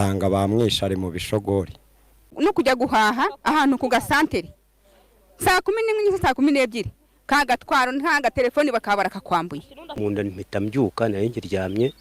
Nsanga bamwishe ari mu bishogori. No kujya guhaha ahantu ku gasantere saa 11, saa 12, ka gatwaro nta gatelefoni, bakaba barakakwambuye. Mu nda mpita mbyuka, nari nkiryamye,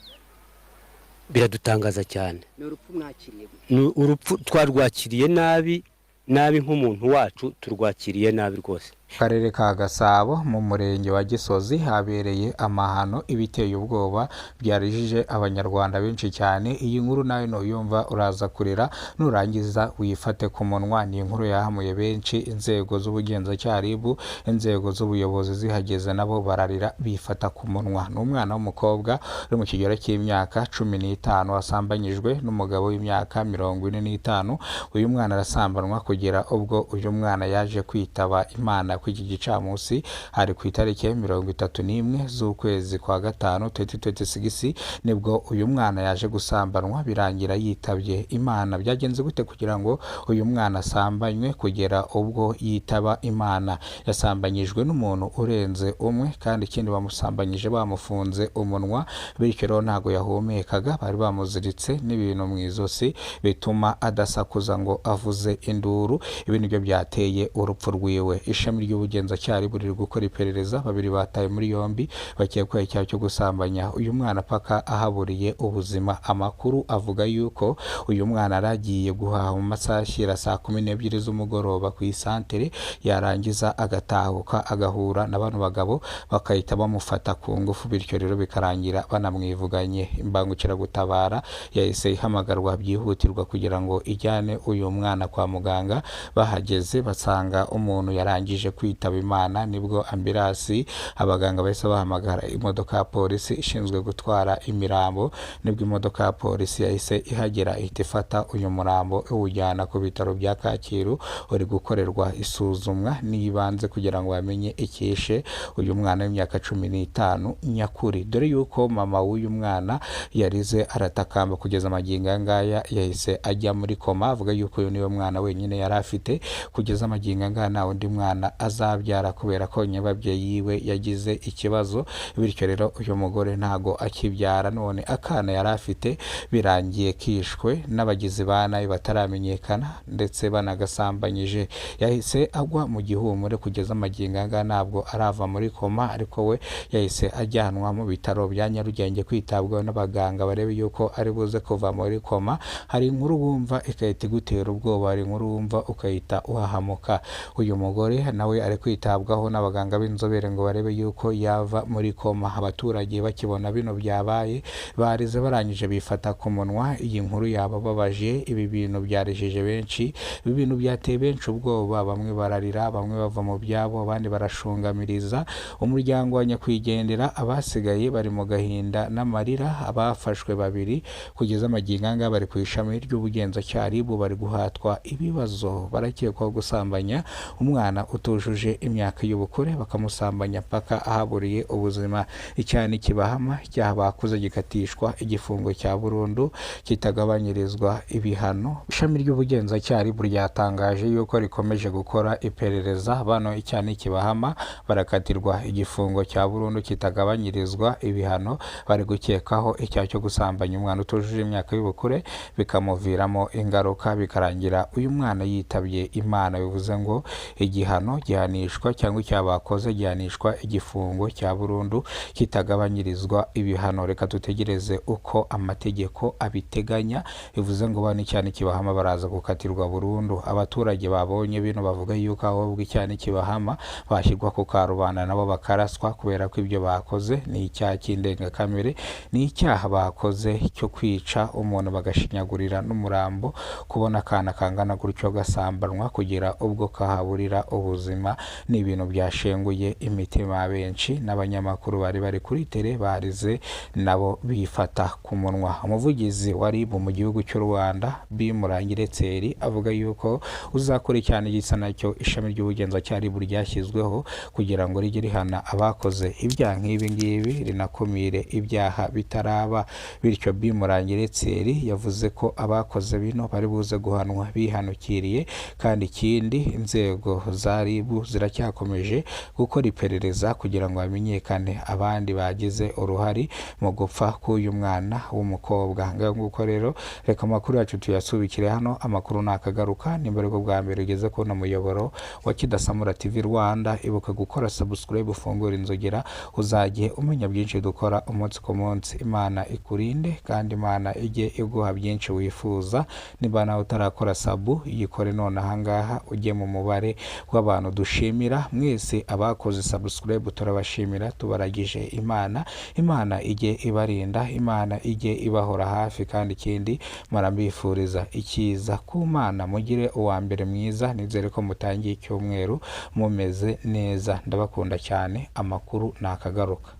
biradutangaza cyane. Ni urupfu mwakiriye? Ni urupfu twarwakiriye nabi nabi, nk'umuntu wacu turwakiriye nabi rwose. Mu karere ka Gasabo, mu murenge wa Gisozi, habereye amahano ibiteye ubwoba byarijije Abanyarwanda benshi cyane. Iyi nkuru nawe nuyumva uraza kurira, nurangiza wifate ku munwa. Ni inkuru yahamuye benshi. Inzego z'ubugenzacyaha RIB, inzego z'ubuyobozi zihageze nabo bararira bifata ku munwa. Ni umwana w'umukobwa uri mu kigero cy'imyaka 15 wasambanyijwe n'umugabo w'imyaka 45. Uyu mwana arasambanwa kugera ubwo uyu mwana yaje kwitaba Imana ku iki gicamunsi, hari ku itariki 31 z'ukwezi kwa gatanu 2026, nibwo uyu mwana yaje gusambanwa birangira yitabye Imana. Byagenze gute kugira ngo uyu mwana asambanywe kugera ubwo yitaba Imana? Yasambanyijwe n'umuntu urenze umwe, kandi ikindi bamusambanyije bamufunze umunwa, bityo rero ntabwo yahumekaga. Bari bamuziritse n'ibintu mu izosi bituma adasakuza ngo avuze induru. Ibi nibyo byateye urupfu rwiwe. Ishami ry'ubugenzacyaha riri gukora iperereza. Babiri batawe muri yombi bakekwaho icyaha cyo gusambanya uyu mwana paka ahaburiye ubuzima. Amakuru avuga yuko uyu mwana yaragiye guhaha mu masaha ashyira saa 12 z'umugoroba ku isantere, yarangiza agatahuka agahura na bano bagabo bagahita bamufata ku ngufu, bityo rero bikarangira banamwivuganye. Imbangukiragutabara yahise ihamagarwa byihutirwa kugira ngo ijyane uyu mwana kwa muganga. Bahageze basanga umuntu yarangije kwitaba Imana. Nibwo ambulance, abaganga bahise bahamagara imodoka ya polisi ishinzwe gutwara imirambo. Nibwo imodoka ya polisi yahise ihagera, ihita ifata uyu murambo iwujyana ku bitaro bya Kacyiru. Uri gukorerwa isuzumwa n'ibanze kugira ngo bamenye icyishe uyu mwana w'imyaka 15 nyakuri. Dore yuko mama w'uyu mwana yarize aratakamba kugeza amagingo aya ngaya yahise ajya muri koma, avuga yuko uyu niwe mwana wenyine yari afite. Kugeza amagingo aya ngaya nta wundi mwana azabyara kubera ko nyababyeyi yiwe yagize ikibazo, bityo rero uyu mugore ntago akibyara. None akana yari afite birangiye kishwe n'abagizi ba nabi bataramenyekana, ndetse banagasambanyije. Yahise agwa mu gihumure, kugeza amagingo aya ngaya ntabwo arava muri koma, ariko we yahise ajyanwa mu bitaro bya Nyarugenge kwitabwaho n'abaganga barebe yuko ari buze kuva muri koma. Hari inkuru wumva igahita igutera ubwoba, hari inkuru wumva ukahita uhahamuka. Uyu mugore nawe ari kwitabwaho n'abaganga b'inzobere ngo barebe yuko yava muri koma. Abaturage bakibona bino byabaye barize barangije bifata ku munwa. Iyi nkuru yabababaje. Ibi bintu byarijije benshi, ibi bintu byateye benshi ubwoba. Bamwe bararira, bamwe bava mu byabo, abandi barashungamiriza umuryango wa nyakwigendera. Abasigaye bari mu gahinda n'amarira. Abafashwe babiri kugeza amagingo aya ngaya bari ku ishami ry'ubugenzacyaha RIB, bari guhatwa ibibazo. Barakekwaho gusambanya umwana utujuje imyaka y'ubukure, bakamusambanya paka ahaburiye ubuzima. Icyaha nikibahama, icyaha bakoze gikatishwa igifungo cya burundu kitagabanyirizwa ibihano. Ishami ry'ubugenzacyaha RIB ryatangaje yuko rikomeje gukora iperereza. Bano icyaha nikibahama barakatirwa igifungo cya burundu kitagabanyirizwa ibihano. Bari gukekaho icyaha cyo gusambanya umwana utujuje imyaka y'ubukure, bikamuviramo ingaruka, bikarangira uyu mwana yitabye Imana. Bivuze ngo igihano gihanishwa cyangwa icyaha bakoze gihanishwa igifungo cya burundu kitagabanyirizwa ibihano. Reka dutegereze uko amategeko abiteganya. Bivuze ngo bano icyaha nikibahama baraza gukatirwa burundu. Abaturage babonye bino bavuga yuko ahubwo icyaha nikibahama bashyirwa ku karubanda, nabo bakaraswa, kubera ko ibyo bakoze ni icyaha cy'indengakamere, ni icyaha bakoze cyo kwica umuntu bagashinyagurira n'umurambo. Kubona akana kangana gutyo gasambanwa kugera ubwo kahaburira ubuzima ni ibintu byashenguye imitima ya benshi. N'abanyamakuru bari bari kuri tele barize nabo bifata ku munwa. Umuvugizi wa RIB mu gihugu cy'u Rwanda, Bimurangire Thierry, avuga yuko uzakora icyaha gisa nacyo, ishami ry'ubugenzacyaha RIB ryashyizweho kugira ngo rijye rihana abakoze ibyaha nk'ibi ngibi, rinakumire ibyaha bitaraba. Bityo Bimurangire Thierry yavuze ko abakoze bino bari buze guhanwa bihanukiriye, kandi ikindi inzego za RIB RIB ziracyakomeje gukora iperereza kugira ngo hamenyekane abandi bagize uruhare mu gupfa k'uyu mwana w'umukobwa. Ngaho nguko rero, reka amakuru yacu tuyasubikire hano. Amakuru nakagaruka. Nimba aribwo bwa mbere ugeze kubona umuyoboro wa Kidasamura TV Rwanda, ibuka gukora subscribe, ufungura inzogera, uzajye umenya byinshi dukora umunsi ku munsi. Imana ikurinde kandi Imana ijye iguha byinshi wifuza. Niba nawe utarakora sub, yikore none ahangaha, ujye mu mubare w'abantu dushimira. Mwese abakoze subscribe turabashimira, tubaragije Imana. Imana ijye ibarinda, Imana ijye ibahora hafi, kandi ikindi marambifuriza icyiza ku Mana. Mugire uwa mbere mwiza. Nizere ko mutangiye icyumweru mumeze neza. Ndabakunda cyane. Amakuru nakagaruka.